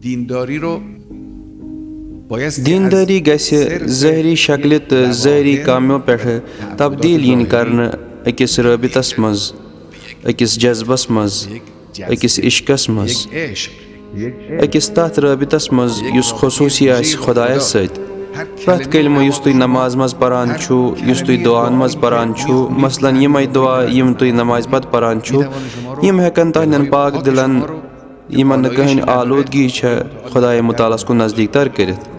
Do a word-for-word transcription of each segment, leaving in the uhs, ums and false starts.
دینداری رو بایستی از دینداری گژھِ صرف ظٲہری شکلہِ تہٕ ظٲہری کامیو پٮ۪ٹھٕ تبدیل یِنۍ کرنہٕ أکِس رٲبطس منٛز، أکِس جذبس منٛز، أکِس عشقس منٛز، یک عشق أکِس تتھ رٲبطس منٛز یُس خصوصی آسہِ خۄدایس سۭتۍ۔ پرٛٮ۪تھ کلمہٕ یُس تُہۍ نماز منٛز پران چھُو، یُس تُہۍ دعاہن منٛز پران چھُو، مثلاً یِمے دعا یِم تُہۍ نمازِ پتہٕ پران چھُو، یِم ہٮ۪کن تہنٛدٮ۪ن پاک دِلن، یِمن نہٕ کٕہٕنۍ آلودگی چھےٚ، خۄدایہِ مُتعالس کُن نزدیٖک تر کٔرِتھ۔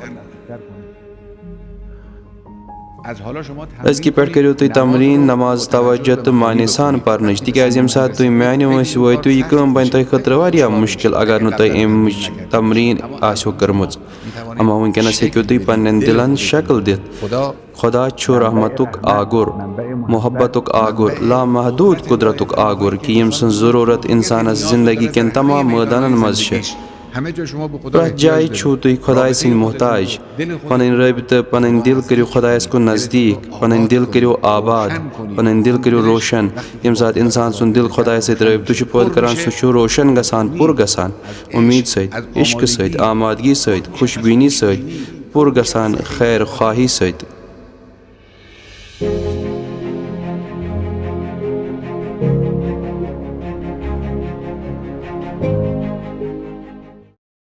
از حالا شما أزکہِ پٮ۪ٹھ کٔرِو تُہۍ تمریٖن نماز توجہ تہٕ معنی سان پرنٕچ، تِکیازِ ییٚمہِ ساتہٕ تُہۍ میانہِ وٲنٛسہِ وٲتِو، یہِ کٲم بنہِ تۄہہِ خٲطرٕ واریاہ مُشکل اگر نہٕ تۄہہِ امِچ تمریٖن آسیو کٔرمٕژ۔ اما وٕنکیٚنس ہیٚکِو تُہۍ پننٮ۪ن دِلن شکل دِتھ۔ خۄدا چھُ رحمتُک آگُر، محبتُک آگُر، لامحدوٗد قُدرتُک آگُر کہِ ییٚمہِ سٕنٛز ضروٗرت انسانس زندگی کٮ۪ن تمام مٲدانن منٛز چھےٚ۔ پرٛٮ۪تھ جایہِ چھِو تُہۍ خۄداے سٕنٛدۍ محتاج۔ پنٕنۍ رٲبطہٕ، پنٕنۍ دِل کٔرِو خۄدایس کُن نزدیٖک، پنٕنۍ دِل کٔرِو آباد، پنٕنۍ دِل کٔرِو روشن۔ ییٚمہِ ساتہٕ انسان سُنٛد دِل خۄدایس سۭتۍ رٲبطہٕ چھُ پٲدٕ کران، سُہ چھُ روشن گژھان، پُر گژھان، اُمید سۭتۍ، عشقہٕ سۭتۍ، آمادگی سۭتۍ، خۄش بیٖنی سۭتۍ، پُر گژھان خیر خواہی سۭتۍ۔